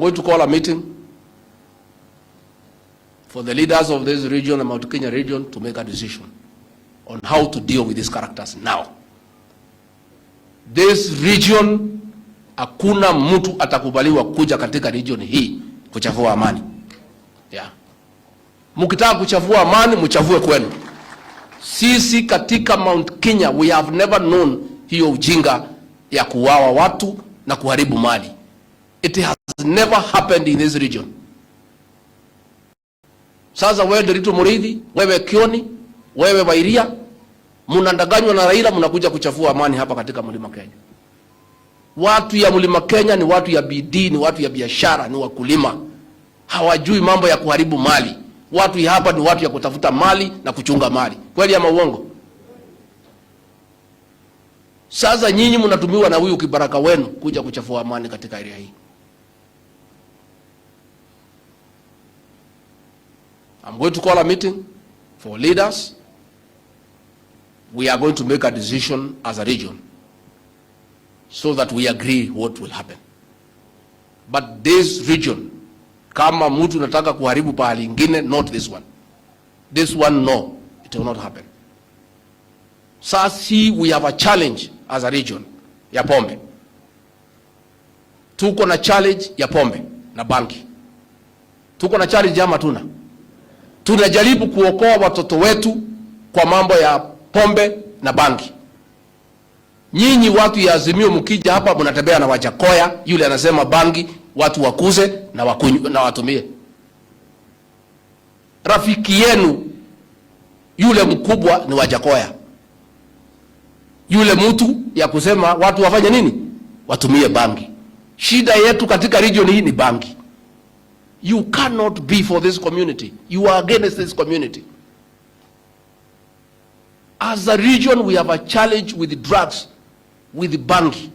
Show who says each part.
Speaker 1: Going to call a meeting for the leaders of this region, the Mount Kenya region, to make a decision on how to deal with these characters now. This region, hakuna mtu atakubaliwa kuja katika region hii kuchafua amani. Yeah. Mkitaka kuchafua amani, mchafue kwenu. Sisi katika Mount Kenya we have never known hiyo ujinga ya kuuawa watu na kuharibu mali. It has never happened in this region. Sasa wewe Nderitu Muriithi, wewe Kioni, wewe Wairia, mnadanganywa na Raila, mnakuja kuchafua amani hapa katika Mlima Kenya. Watu ya Mlima Kenya ni watu ya bidii, ni watu ya biashara, ni wakulima, hawajui mambo ya kuharibu mali. Watu ya hapa ni watu ya kutafuta mali na kuchunga mali. Kweli ama uongo? Sasa nyinyi mnatumiwa na huyu kibaraka wenu kuja kuchafua amani katika area hii. I'm going to call a meeting for leaders. We are going to make a decision as a region so that we agree what will happen. But this region, kama mtu nataka kuharibu pahali ingine, not this one. This one, no, it will not happen. Sasi we have a challenge as a region ya pombe. Tuko na challenge ya pombe na bangi. Tuko na challenge ama tuna? Tunajaribu kuokoa watoto wetu kwa mambo ya pombe na bangi. Nyinyi watu ya Azimio mkija hapa mnatembea na Wajakoya, yule anasema bangi watu wakuze na wakunywe na watumie. Rafiki yenu yule mkubwa ni Wajakoya, yule mtu ya kusema watu wafanye nini? Watumie bangi. Shida yetu katika region hii ni bangi. You cannot be for this community. You are against this community. As a region we have a challenge with drugs, with bangi.